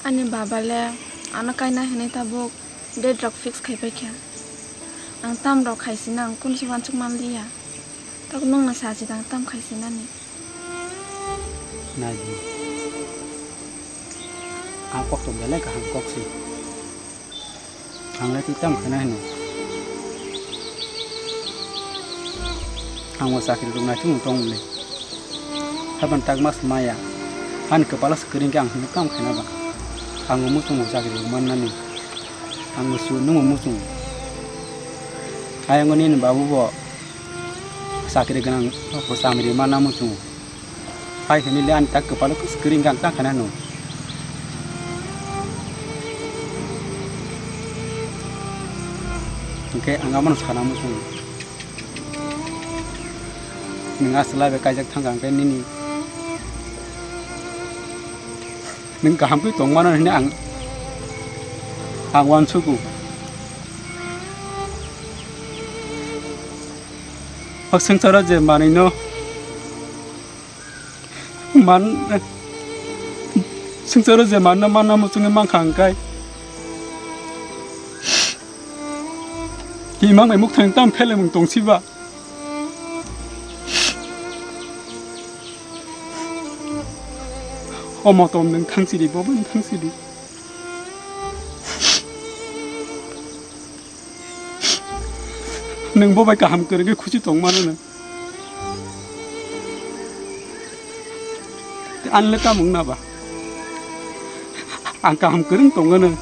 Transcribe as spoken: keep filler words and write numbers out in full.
Ani baba le ano kaina hinwi tabuk date rok fix khai paikha. Ang tam rok khaisina ang kunsi wansuk manliya. Tabuk nwngno sachi dang tam khaisinani. Naidi. Ang kok tong belai kaham kok si. Ang lai twi tam khaina hino. Ang o chakri rok naichung tong le. Haban tak mas maya. Ani kwpalo se kwrwng khe ang hino tam khaina ba. Ang o muchung o chakri rok mannani. Ang o su nung o muchung. Ayang o nini babu bo chakri gwnang bo chamri manna muchung. Hai hwnwi le ani tak kwpalo kwswk kwrwng khe ang ta khaina hino. Hwnkhe ang abono sana muchungo. Nwng a chwla bai kaijak thangkha hwnkhe nini nwng kaham khe tongmano hwnwi ang, ang uansugo. O swngcharo je manwino Man, swngcharo je manna manna muchungwi mankha hwnkhe, himang bai mukthang tam phelemung tongsiba. Omo tom nwng thangsidi, bo bo nwng thangsidi. Nwng bo bai kaham kwrwngwi khusi tongmano nwng. Ani le tamung na ba? Ang kaham kwrwng tongo nwng.